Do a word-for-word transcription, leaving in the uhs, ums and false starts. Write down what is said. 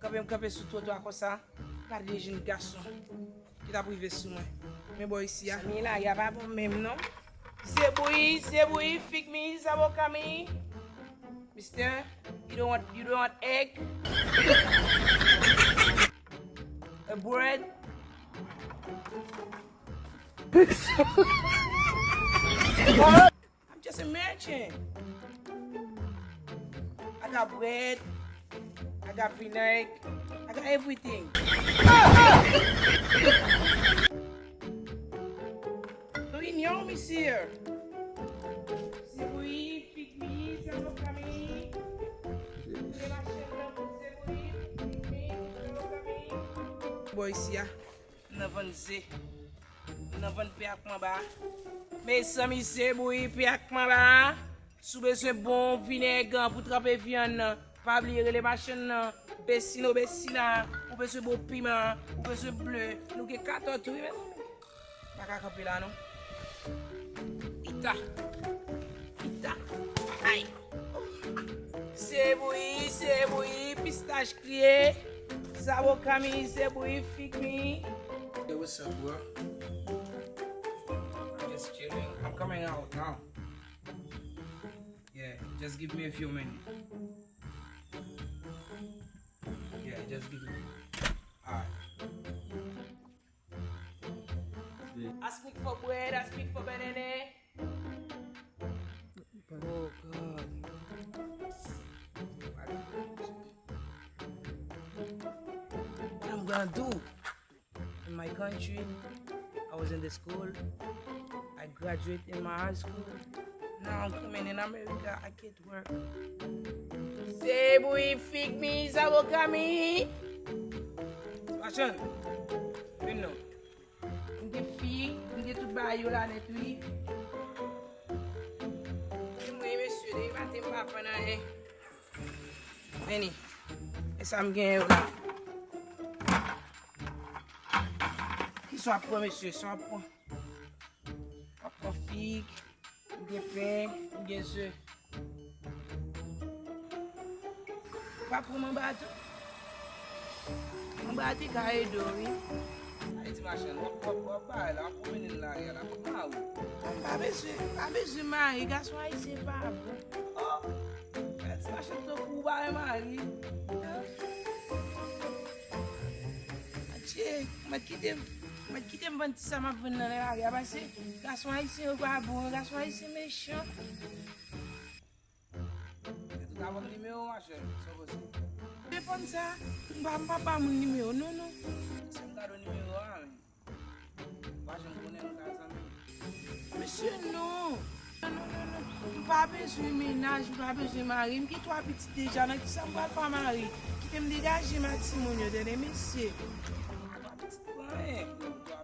Kanpe m kanpe sou twotwa konsa, gade de jenn gason ki t ap rive sou mwen. Men bò isi a. Zanmi, lari a pa bon menm non. Zebouyi, zebouyi, fig mi, zaboka mi. Mister, you don't want, you don't want egg? A bread? I'm just a merchant. I got bread. I got vinaigre. I got everything. Don't ignore me, sir. Zebouyi, fig mi, zaboka mi. Zebouyi, fig mi, zaboka mi. Bò isi a, m nan vann ze. M nan vann pè ak manba. Mezanmi, zebouyi, pè ak manba. Si w bezwen bon vinèg pou tranpe vyann nan, pa bliye rele machann nan. Besino, besina, ou bezwen bon piman, ou bezwen ble. Nou gen katòt tou, wi, mezanmi. Pa ka kanpe la, non. Ita. Ita. Ay. Zebouyi, zebouyi, pistach griye. Zaboka mi, zebouyi, fig mi. Yo, what's up, bro? I'm just chilling. I'm coming out now. Yeah, just give me a few minutes. Yeah, just give me. Alright. Ask me for bread, ask me for banana. Oh God. What I'm gonna do? In my country, I was in the school. I graduate in my high school. Now I'm coming in America. I can't work. Zebouyi, fig mi, zaboka mi. Machann, vin non. M gen fig, m gen tout bagay yo la nèt, wi. Mwen, mesye, depi maten m pa pran anyen. Vini. E sa m genyen yo la. Kisa w ap pran, mesye? Sa w ap pran? W ap pran fig, m gen pen, m gen ze. W ap pran manba tou? Manba te ka ede w, wi. Sa vle di, machann, w ap, w ap, w ap bay la, w ap pwomennen nan lari a la, kot mari w? M pa bezwen, m pa bezwen mari, gason ayisyen pa bon. Oh! Ti machann tankou w pa gen mari. Adje, mèt kite m, mèt kite m vann ti sa m ap vann nan lari a, paske gason ayisyen yo pa bon, gason ayisyen mechan. Ou ta ban m nimewo w, machè, sa w panse? Telefòn sa, m pa, m pa ba moun nimewo, non, non. Se m gade nimewo a, men. Pa janm konnen nou ka zanmi. Mesye, non. Non, non, non, non. M pa bezwen mennaj, m pa bezwen mari. M gen twa pitit deja, nan kisa m pral fè mari? Kite m degaje m ak timoun yo, tande, mesye. Twa pitit pou anyen. Twa